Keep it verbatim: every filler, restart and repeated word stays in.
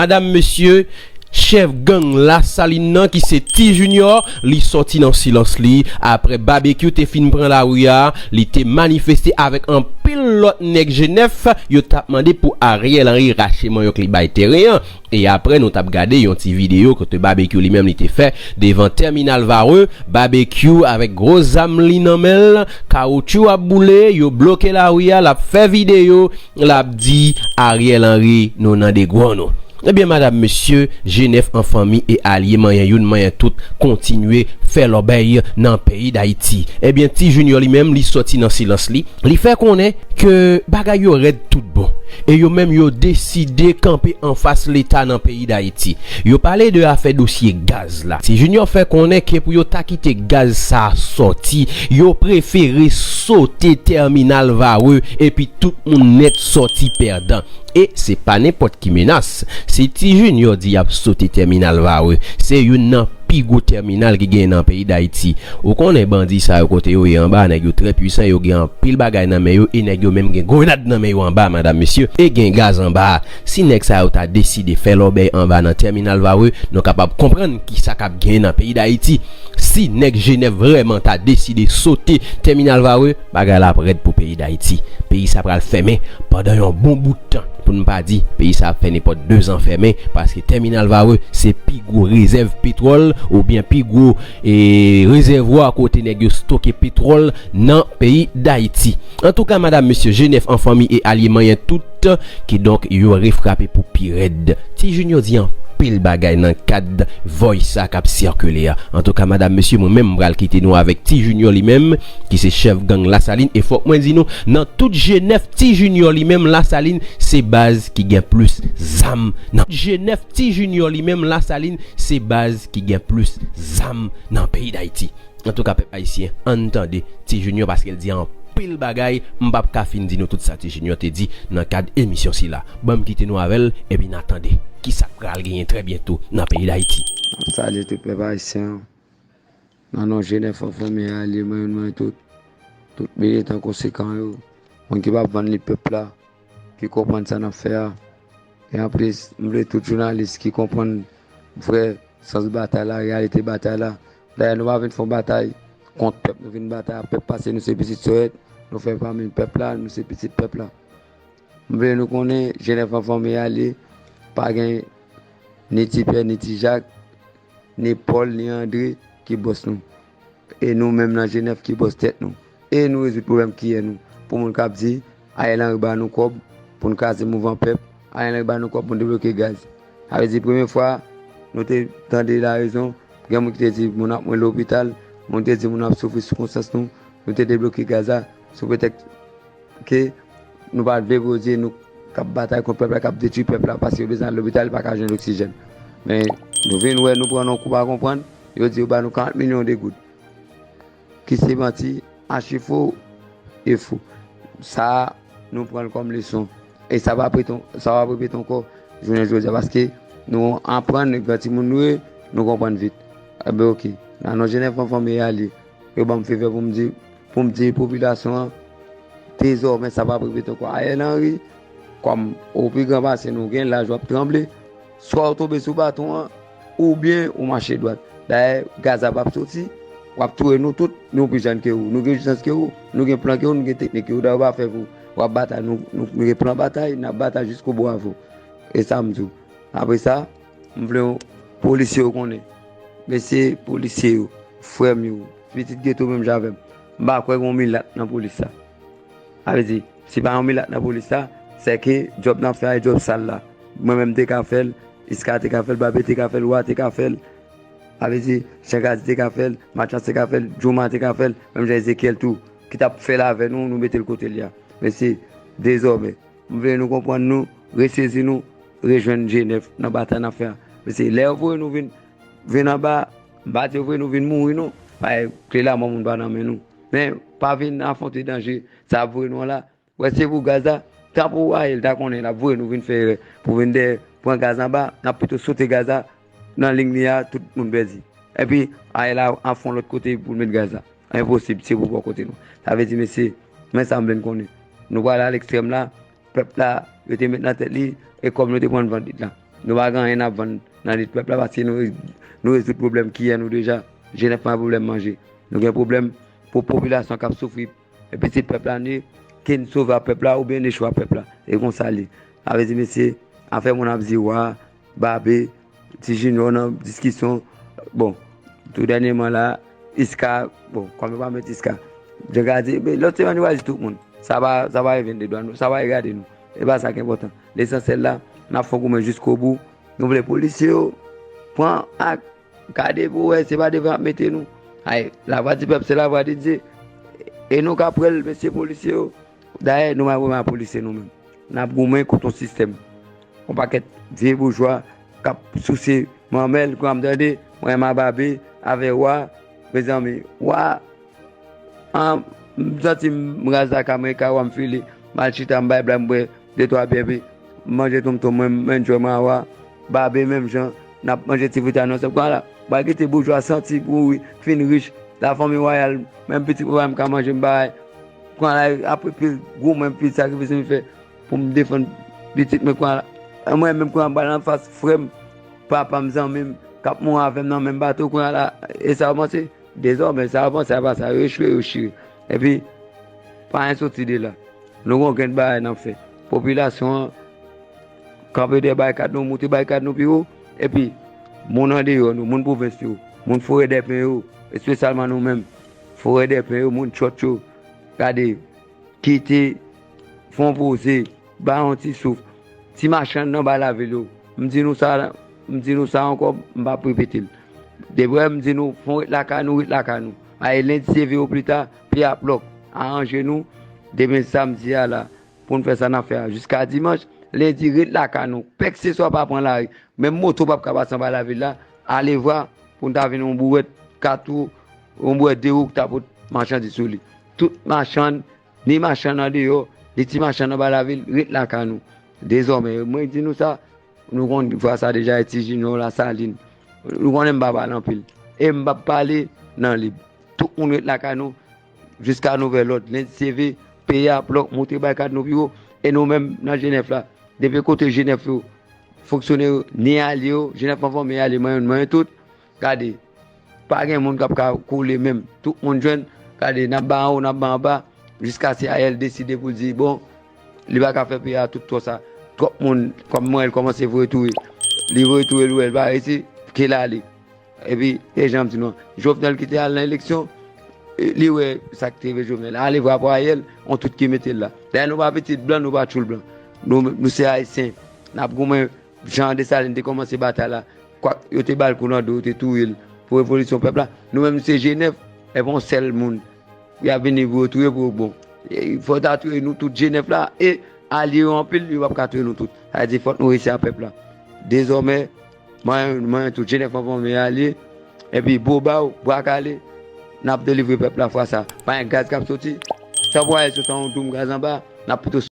Madam, mesye, chèf gang Lasalin nan ki se Ti Junior, li sòti nan silans li. Apre Babekyou te fin pran lari a, li te manifeste avèk anpil lòt nèg Jenèf, yo t ap mande pou Ariel Henry rache manyòk li bay teren an. E apre, nou t ap gade yon ti videyo kote Babekyou li menm li te fè devan tèminal Varreux. Babekyou avèk gwo zam li nan men l, kawotchou ap boule, yo bloke lari a, l ap fè videyo, l ap di Ariel Henry, nou nan degwò nou. Ebyen, madam, mesye, Jenèf an fanmi e alye, manyen youn, manyen tout, kontinye fè lòbèy nan peyi Dayiti. Ebyen, Ti Junior li menm, li sòti nan silans li. Li fè konnen ke bagay yo rèd tout bon. E yo menm yo deside kanpe anfas Leta nan peyi Dayiti. Yo pale de afè dosye gaz la. Ti Junior fè konnen ke pou yo ta kite gaz sa a sòti, yo prefere sote tèminal Varreux epi tout moun nèt sòti pèdan. E se pa nenpòt ki menas. Si Ti Junior di y ap sote tèminal Varreux, se youn nan pi gwo tèminal ki genyen nan peyi Dayiti. Ou konnen bandi sa yo kote yo ye anba, nèg yo trè pwisan, yo gen anpil bagay nan men yo, e nèg yo menm gen grenad nan men yo anba, madam, mesye, e gen gaz anba. Si nèg sa yo ta deside fè lòbèy anba nan tèminal Varreux, nou kapab konprann ki sa k ap genyen nan peyi Dayiti. Si nèg Jenèf vrèman ta deside sote tèminal Varreux, bagay la ap rèd pou peyi Dayiti. Peyi sa pral fèmen pandan yon bon bout tan. Pou n pa di, peyi sa ap fè nenpòt dezan fèmen, paske tèminal Varreux se pi gwo rezèv petwòl oubyen pi gwo, e, rezèvwa kote nèg yo stoke petwòl nan peyi Dayiti. Antouka, madam, mesye, Jenèf an fanmi e alye manyen tout, kidonk yo refrape pou pi rèd. Ti Junior di anpil bagay nan kad voice sa k ap sikile a. Antouka, madam, mesye, mwen menm m pral kite nou avèk Ti Junior li menm, ki se chèf gang Lasalin, e fòk mwen di nou, nan tout Jenèf, Ti Junior li menm Lasalin, se baz ki gen plis zam nan Jenèf. Ti Junior li menm Lasalin, se baz ki gen plis zam nan peyi Dayiti. Antouka, pèp ayisyen, ann tande Ti Junior, paske l di anpil bagay, m p ap ka fin di nou tout sa Ti Junior te di nan kad emisyon sila. Ban m kite nou avè l, epi n a tande kisa k pral genyen trè byento nan peyi Dayiti. M ap salye tout pèp ayisyen an, nan non Jenèf an fanmi a, alye mwen youn mwen tout, tout militan konsekan yo, moun ki p ap vann lit pèp la, ki konprann sa n ap fè a. E anplis, m vle tout jounalis ki konprann vrè sans batay la, reyalite batay la. Dayè, nou pa vin fè yon batay kont pèp, nou vin batay ak pèp, paske nou se pitit Soyèt, nou fè pami pèp la, nou se pitit pèp la. M vle nou konnen, Jenèf an fanmi a li, pa gen ni Ti Pyè, ni Ti Jak, ni Pòl, ni Andre ki bòs nou. E nou menm nan Jenèf ki bòs tèt nou. E nou rezoud pwoblèm kiyè nou. Pou moun k ap di, Ariel Henry ba nou kòb pou n kraze mouvman pèp, Ariel Henry ba nou kòb pou n debloke gaz. Sa vle di, premye fwa, nou te tande larezon, gen moun ki te di moun ap mouri lopital, moun te di moun ap soufri sou konsyans nou, nou te debloke gaz la, sou pretèks ke nou pa vle pou yo di nou k ap batay kont pèp la, k ap detwi pèp la, paske yo bezwen al lopital, yo pa ka jwenn oksijèn. Men, nou vin wè, nou pran nan kou pa konprann, yo di yo ba nou karant milyon de goud. Ki se manti, achi fo e fo. Sa a, nou pran l kòm leson. E sa p ap repete, sa p ap repete ankò jounen jodi a, paske nou aprann, granmoun nou ye, nou konprann vit. Enben, oke. Nan non Jenèf an fanmi a li, yo ban m favè pou m di, pou m di popilasyon an, dezòmè, sa p ap repete ankò. Ariel Henry, kòm ou pi gran pase nou, gen laj, w ap tranble, swa w tonbe sou baton an, oubyen ou mache dwat. Dayè, gaz la p ap soti, w ap touye nou tout, nou pi jèn ke ou, nou gen jisans ke ou, nou gen plan ke ou, nou gen teknik ke ou, dayè, ou pa fè pou w ap batay, nou, nou, nou gen plan batay, n ap batay jiskobou avè w. E sa m di w. Apre sa, m vle yon polisye yo konnen. Mesye polisye yo, frè m yo, pitit geto menm jan avè m. M pa kwè gen yon milat nan polis la. Sa vle di, si pa yon milat nan polis la, sèke djòb n ap fè a, e djòb sal la. Mwen menm te ka fè l, Iska te ka fè l, Babe te ka fè l, Wa te ka fè l. Sa vle di, Shangazi te ka fè l, Matchas te ka fè l, Jouma te ka fè l, menm jan Ezekyèl tou, ki t ap fè l avè nou, nou mete l kote l ye a. Mesye, dezòmè, m vle nou konprann nou, resezi nou, rejwenn Jenèf nan batay n ap fè a. Mesye, lè yo voye nou vin, vin anba, m pa di yo voye nou vin mouri non. Paske kle lanmò moun pa nan men nou. Men, pa vin afwonte danje sa ap voye nou an la. Wè, se pou gaz la, tanpou Ariel ta konnen l ap voye nou vin fè erè, pou vin dèyè pran gaz anba, n ap pito sote gaz la nan liy li a, tout moun pèdi. Epi, Ariel a, a fè yon lòt kote pou l met gaz la. Enposib, se pou bò kote nou. Sa vle di, mesye, men sa m vle n konnen. Nou pral al ekstrèm la, pèp la, yo te met nan tèt li, e kòb nou te pran n vann lit la. Nou pa gen anyen n ap vann nan lit pèp la, paske nou, nou rezoud pwoblèm kiyè nou deja. Jenèf pa gen pwoblèm manje. Nou gen pwoblèm pou popilasyon k ap soufri. E pitit pèp la nou ye, ke n sove a pèp la oubyen n echwe a pèp la. E konsa l ye. Sa vle di, mesye, afè moun ap di wa, Babe, Ti Junior nan diskisyon. Bon, tou dènyèman la, Iska, bon, kòm yo pa met Iska. Jan ka di, men lòt semèn yo va di tout moun. Sa pa, sa pa rive n de dwa nou, sa pa regade nou. E pa sa ki enpòtan. Lesansyèl la, n ap fè goumen jiskobou. Nou vle polisye yo pran ak, gade pou wè, se pa devan y ap mete nou. Ay, lavwa di pèp, se lavwa de Dye. E nou ka pran l, mesye polisye yo. Dayè, nou pa vrèman polisye nou menm. N ap goumen kont yon sistèm. Yon pakèt vye boujwa k ap souse manmèl, kòm tande, mwen m a Babe, avè wa, mezanmi, wa, an, m santi m raz ak Amerika, wa m file, m al chita, m bay blag, m bwè de twa byè, epi m manje tonmtonm mwen, m enjoy mwen a wa, Babe menm jan, n ap manje ti fritay nou ansanm. Kounye a la, m al kite boujwa santi mouri, fin rich, lafanmi wayal, menm pitit mwen pa menm ka manje m bay. Kounye a la, apre pil goumen, pil sakrifis m fè pou m defann pitit mwen, kounye a la, mwen menm kounye a m pral anfas frè m, papa m, zanmi m, k ap mouri avè m nan menm bato, kounye a la, e sa yo panse, dezòmè, sa yo panse, apa sa, yo echwe, yo chire. Epi, pa anyen soti de la. Nou gon grenn bagay n ap fè. Popilasyon an, kanpe dèyè barikad nou, moute barikad nou pi wo. Epi, moun andeyò nou, moun pwovens yo, moun Forèdèpen yo, espesyalman nou menm, Forèdèpen yo, moun Tchòt yo, gade, kite, fè yon poze, ba yon ti souf. Ti machann nan ba lavil yo, m di nou sa, m di nou sa ankò, m p ap repete l. Depi m di nou, fè yon ret lakay nou, ret lakay nou. Ay, lendi se ve oplita, pye a plòk, aranje nou, demen samdi a la, pou n fè sa n ap fè a jiska dimanch. Lendi, ret lakay nou. Kèlkeswa pa pran lari. Menm moto p ap ka pase anba lavil la. Alevwa pou n ta vin yon bouwèt kat wou, yon bouwèt de wou ki ta pot machandiz sou li. Tout machann, ni machann andeyò, ni ti machann anba lavil, ret lakay nou. Dezòmè, mwen di nou sa, nou konn vwa sa deja, e Ti Junior Lasalin. Nou konnen m pa pale anpil. E m p ap pale nan lib. Tout moun ret lakay nou jiska nouvèl lòd. Lendi se ve, peye a plòk, moute barikad nou pi wo. E nou menm nan Jenèf la, depi kote Jenèf yo, fonksyone yo, ni alye yo, Jenèf an fòm, e alye mwen youn, mwen youn tout. Gade, pa gen moun k ap ka koule menm. Tout moun jwenn, gade, n ap ba anwo, n ap ba anba, jiska se Ariel deside pou l di, bon, li pa ka fè peyi a tout twò sa. Twòp moun, kòm mwen, l kòmanse voye touye. Li voye touye l, wè, l pa resi, ke l ale. Epi, e jan m di nou an, Jovenel ki te al nan eleksyon, e, li wè sa k te rive Jovenel. Ale vwa pou Ariel, on tout ki mete l la. Dayè, nou pa pitit blan, nou pa tchoul blan. Nou, nou se Ayisyen. N ap goumen jan Desalin te kòmanse batay la. Kwak yo te ba l kou nan do, yo te touye l pou revolisyon pèp la. Nou menm, nou se Jenèf, epi on sèl moun. Y ap vini pou yo touye pou yo bon. E, fò ta touye nou tout Jenèf la, e alye yo anpil, yo p ap ka touye nou tout. Sa vle di, fòk nou resi a pèp la. Dezòmè, mwen, mwen tout Jenèf an fòm e alye. Epi, bobaw, bwa kale, n ap delivre pèp la fwa sa. Pa gen gaz k ap soti. Sa pou al soti yon doum gaz anba, n ap pito